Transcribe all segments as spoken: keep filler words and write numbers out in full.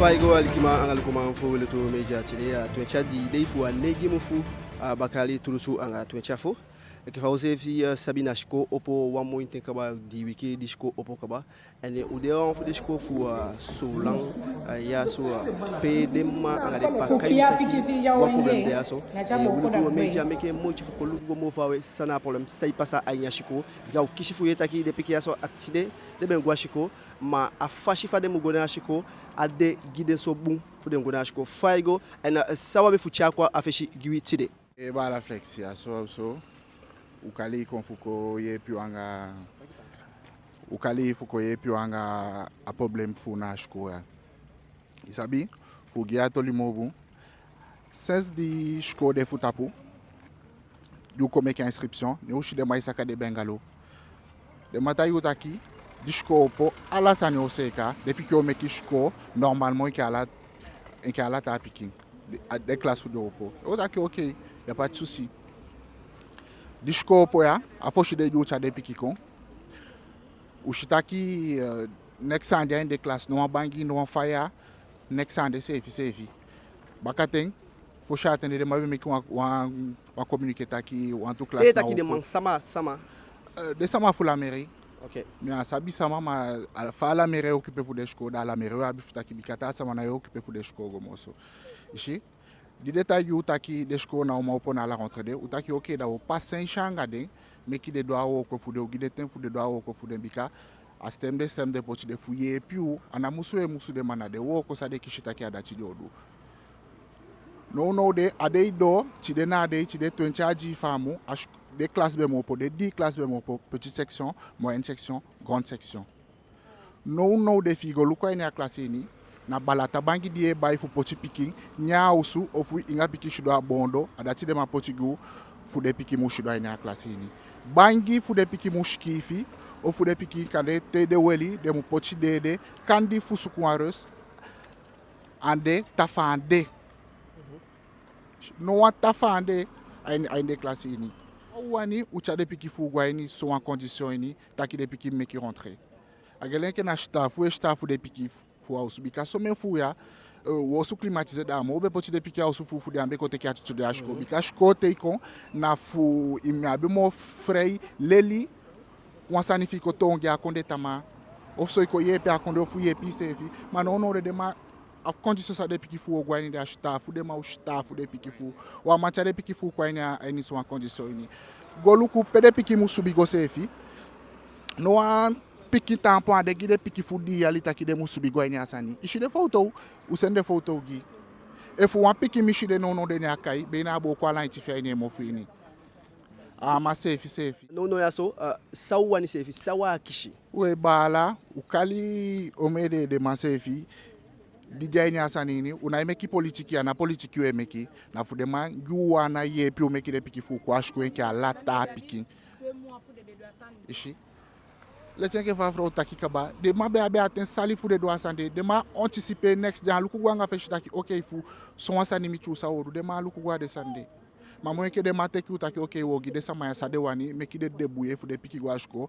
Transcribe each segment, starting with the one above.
Fa i go, alikiman anga lukuman fu Lutu Media. Tide a twenti a dii dei fu a neigi mun fu a bakaa yali tu dunsu anga twenti a fo. Enke fa u seefi, eh, sabi, na sikoo opo wan moi ten kaba, dii wiki di sikoo opo kaba. En, eh, u de a wan fu den sikoo fu, eh, Soolan, eh, ya so, eh, pe den mma anga den ppa kai u taki wan problème de ya so. Eh, u Lutu Media meke moiti fu kon luku go moo fawe san na a problème, sai pasa a ini a sikoo. Bika u kisi fu yee taki den pikin ya so a tide den be mu go a sikoo, ma a fasi fa den mu go na a sikoo á de gi den so bun fu den go na a sikoo. Fa i go, en, eh, san u abi fu tyai kon a fesi gi wi tide? Ee, baala Flexi, a so, so. U kali i kon fu kon yeepi u anga, u kali i fu kon yeepi u anga a problème fu u na a sikoo ya. I sabi, fu gi a toli moo bun, sensi di sikoo de fu tapu, di u kon meke a inscription, ne u si den man e saka den bungalow. Den man taigi u taki, di sikoo opo, ala sani o seeka, den pikin o meke sikoo normalement enke ala, enke ala taa pikin. Den, a, den classe fu den opo. U taki ok, y a pas de souci. Di sikoo opo ya, a fosi dei di u tyai den pikin kon, u si taki, eh, neks á de a ini den classe, no wan bangi, no wan faya, neks á de seefi seefi. Bakaten, fosi a ten de, den man be meke wan, wan, wan communiqué taki wantu classe... Te i taki den man, sama, sama? Eh, den sama fu la mairie. Ok. Mi á sabi sama, ma a, fa la mairie e occupé fu den sikoo, da la mairie o abi fu taki, bika taa sama ná e occupé fu den sikoo go moo so. I si? Di den taigi u taki den sikoo ná o man opo na a la rentrée de, u taki ok, da u o pasiensi anga den, meke den du a wooko fu den, u gi den ten fu den du a wooko fu den, bika a stem den stem den poti de fu yeepi u, a ná musu u e musu den, ma na den wooko san den kisi taki a dati den o du. Nownow de, a dei doo, tide na a dei, tide twenti a dii fu a mun, a si, den classe be mu opo, den dii classe be mu opo, petite section, moyenne section, grande section. Nownow de, fi i go luku a ini a classe ini, na balata bangi di i e bai fu poti pikin, nyan a osu, ofu i inga pikin sidon a boon doo, a dati den man poti gi u fu den pikin mu sidon a ini a classe ini. Bangi fu den pikin mu sikiifi, ofu den pikin kande te den weli, den mu poti den ede, kandi fu suku wan rust, á de, tafaa á de. No wan tafaa á de a ini, a ini den classe ini. U wani u tyai den pikin fu u go a ini sowan condition ini, taki den pikin meke rentrée. A gei enke na sitaafu, u e sitaafu den pikin fu, fu a osu. Bika somen fu u ya, eh, u osu climatisé, da moo u be poti den pikin a osu fu u, fu den á be kon teke a tutu dei a sikoo. Mhm. Bika sikoo te i kon, na fu i mu abi moo fii leli wan sani fi i kon toon gi a kondee tamaa. Ofuso i kon yeepi a kondee, ofu yeepi iseefi. Ma nownow de, den man, a condition san den pikin fu u o go a ini de, a sitaafu den man o sitaafu den pikin fu u. U á man tyai den pikin fu u kon a ini a, a ini sowan condition ini. Go luku pe den pikin mu subi go seefi. No wan pikin tampon á de gi den pikin fu dii yali taki den mu subi go a ini a sani. I si den foto, u sende foto gi. Efu wan pikin misi de nownow de, ne a kai, be na a booko a laiti fi en a ini en mofu ini. A man seefi seefi. Nownow ya so, eh, san u wani seefi, san u akisi? We baala, u kali omen edeedeman seefi di de a ini a sani ini, u nái meke politiki, a ná politiki u e meke, na fu den man gi u wan ana, yeepi u meke den pikin fu u kon a sikoo enke ala taa pikin. I si? Leti enke fa a frow taki kaba, den man be abi a ten sali fu den du a sani de, den man anticipé next, den á luku go anga fesi taki, ok, efu sowan sani miti u, san u o du, den man á luku go a den sani de. Ma moo enke den man teke u taki, ok, u o gi den sama ya san den wani, meke den débrouiller fu den pikin go a sikoo,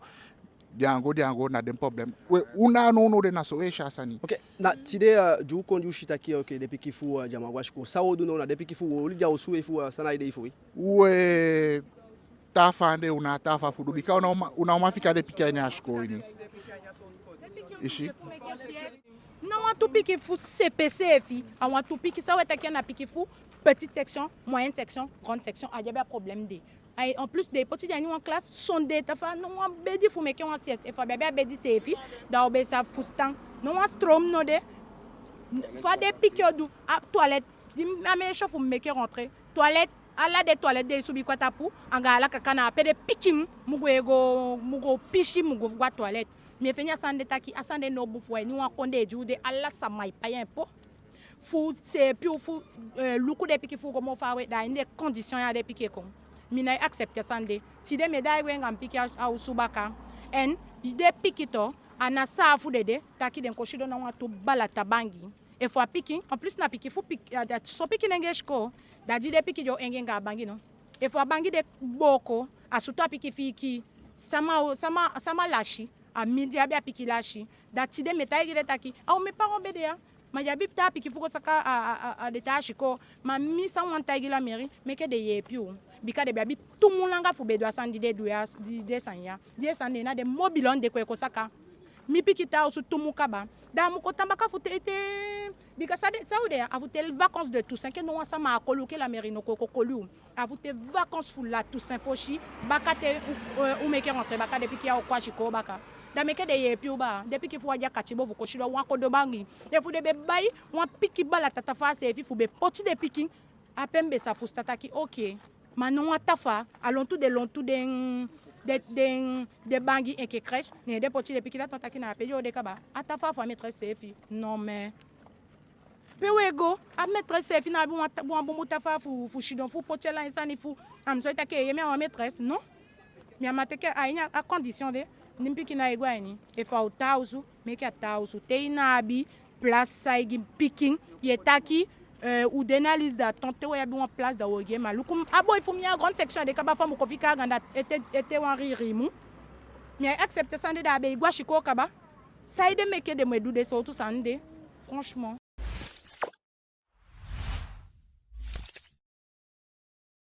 den á go, den á go, na den problème. We, u na nownow de na so u e si a sani. Ok, na tide, eh, di u kon di u si taki, ok, den pikin fu u, eh, den á man go a sikoo, san u o du now? Na den pikin fu u, u o oli den a osu, efu, eh, san na a idee fu wi? We, tafaa á de, u ná a tafaa fu du, bika u ná o man, u ná o man fika den pikin a ini a sikoo ini. I si? Na wantu pikin fu C P seefi, a wantu pikin san u e taki ya na pikin fu petite section, moyenne section, grande section, a di abi a problème de. Ai, en plus den e poti den a ini wan classe, sondee tafaa, no wan bedi fu meke wan sieste, efu a be abi a bedi seefi, da u be sa fusutan. No wan stroom no de, fa den pikin o du, a toilette, di a meisje fu meke rentrée, toilette, ala den toilette den e subi kon a tapu, anga ala kaka, na ape den pikin mu go e go, mu go pisi, mu go fu go a toilette. Mi e feni a sani de taki, a sani de ná o bun fu a ini wan kondee di u de, ala sama e pai impôt fu seepi u fu, eh, luku den pikin fu u go moo faawe, da a ini den condition ya den pikin e kon. Mi nái accepter a sani de. Tide mi e daai gwe anga mi pikin a, a osu baka. En den pikin tu, a ná saafu den de, taki den kon sidon na wantu balata bangi. Efu a pikin, en plus na pikin fu pik-, a, a so pikin nenge e sikoo, da di den pikin den o enge anga a bangi no. Efu a bangi de booko, a sutu a pikin fi i kii, sama o, sama, sama lasi, a mi di abi a pikin lasi. Da tide mi e taigi den taki, a omen parent be de ya, Ma den abi taa pikin fu go saka a, a, a, a den taa sikoo. Ma mi, san mi wani taigi la mairie, meke den yeepi u. Bika den be abi tu mun langa fu be du a sani di den du ya, di den sani ya. Di den sani de na den mobilon den kon e kon saka. Mi pikin tan a osu tu mun kaba. Da a mu kon tan baka fu te, te, bika san den, san u de ya, a fu te vacances de Toussaint, enke no wan sama á koli u, enke la mairie no kon, kon koli u. A fu te vacances fu la Toussaint fosi, baka te u, eh, u meke rentrée baka, den pikin ya o kon a sikoo baka. Da meke den yeepi u baa, den pikin fu u á de a katibo fu kon sidon wan kodo bangi. Efu den be bai wan pikin bala tata fu a seefi fu be poti den pikin, ape mi be sa fusutan taki, ok. Ma no wan tafaa, a lontu den, lontu den, den, den, den bangi enke crèche, ne den poti den pikin, dati wani taki na ape den o de kaba. A tafaa fu a maîtresse seefi, non mais. Pe u e go, a maîtresse seefi ná abi wan ta-, wan bunbun tafaa fu, fu sidon fu poti ala en sani fu, a mu soi taki, eeye, mi a wan maîtresse, non. Mi á man teke a ini a condition de, di mi pikin ná e go a ini. Efu a o tan a osu, meke a tan a osu. Te i ná abi place sa i gi pikin, i e taki, eh, u de na liste d'attente, te u abi wan place da u o gi en. Ma luku, a boi fu mi a grande section de kaba, fa a mu kon fika a ganda ete, ete wan riri mu. Mi á accepter sani de, da a be e go a sikoo kaba. Saide meke den mu e du den sowtu sani de? Franchement.